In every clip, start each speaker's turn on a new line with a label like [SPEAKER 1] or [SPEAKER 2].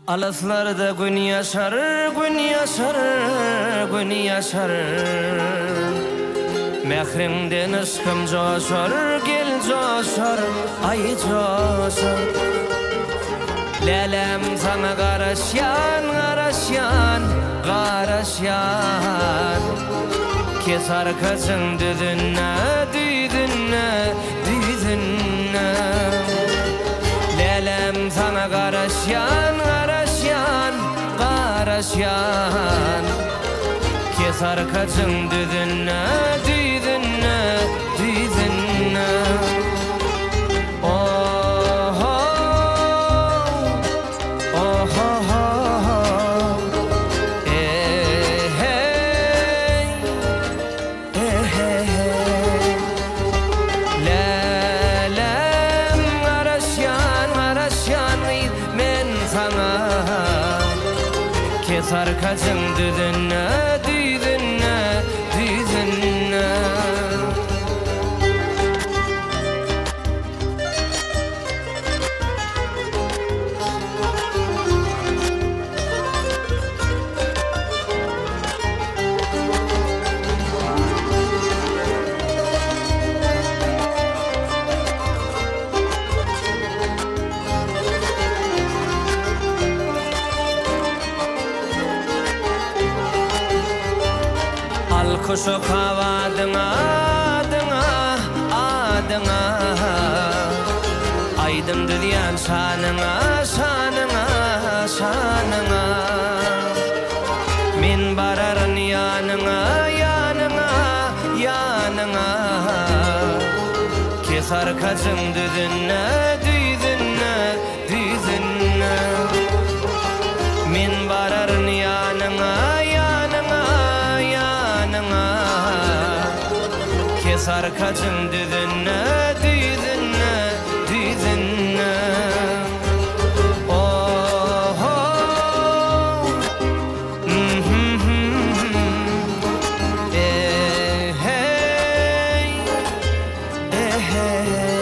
[SPEAKER 1] Alyslarda Gün ýaşar, Gün ýaşar, Gün ýaşar. Mähriňden yşkym joşar, gel joşar, aý joşar. Läläm saňa garaşýan, garaşýan, garaşýan. Kes arkajyň düzünde, düzünde, düzünde. Läläm saňa garaşýan, garaşýan, garaşýan. Kes arkajyň düzünde, düzünde, düzünde. Oho, oho-ho-ho, e-heý, e-he-heý. Läläm, garaşýan, garaşýan gyz men saňa. Kes arkajyň düzünde, düzünde, düzünde. Alkyş okap adyňa, adyňa, adyňa. Aýdym düzýän şanyňa, şanyňa, şanyňa. Men bararyn ýanyňa, ýanyňa, ýanyňa. Kes arkajyň düzünde, düzünde, düzünde. Men bararyn ýanyňa, ýanyňa, ýanyňa. Kes arkajyň düzünde, düzünde, düzünde. Oho, mhm-hüm-hüm. E-heý, e-he-heý.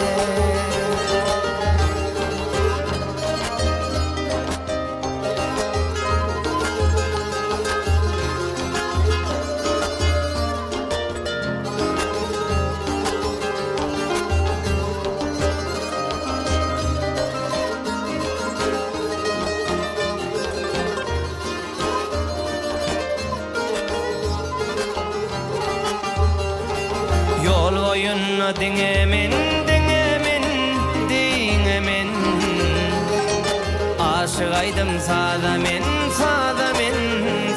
[SPEAKER 1] Ýol boýunda diňe men, diňe men, diňe men. Aşyk aýdym saza men, saza men,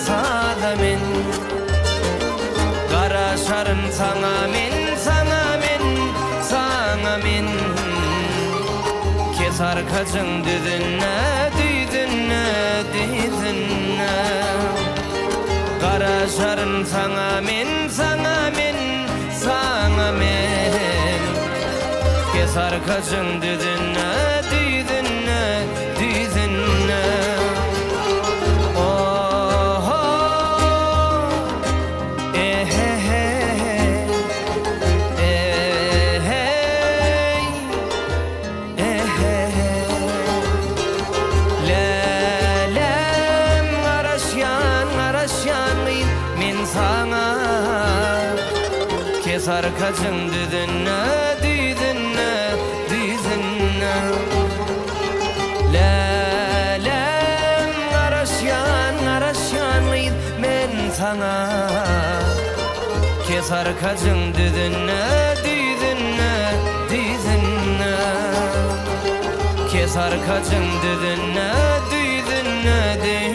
[SPEAKER 1] saza men. Garaşaryn saňa men, saňa men, saňa men. Kes arkajyň düzünde, düzünde, düzünde. Garaşaryn saňa men, saňa men, saňa men. Kes arkajyň düzünde, düzünde, düzünde. Oho, e-he-he-he, e-heý, e-he-he. Läläm, garaşýan, garaşýan gyz men saňa. Kes arkajyň düzünde, düzünde, düzünde. Läläm, garaşýan, garaşýan gyz men saňa. Kes arkajyň düzünde, düzünde, düzünde. Kes arkajyň düzünde, düzünde, düzünde.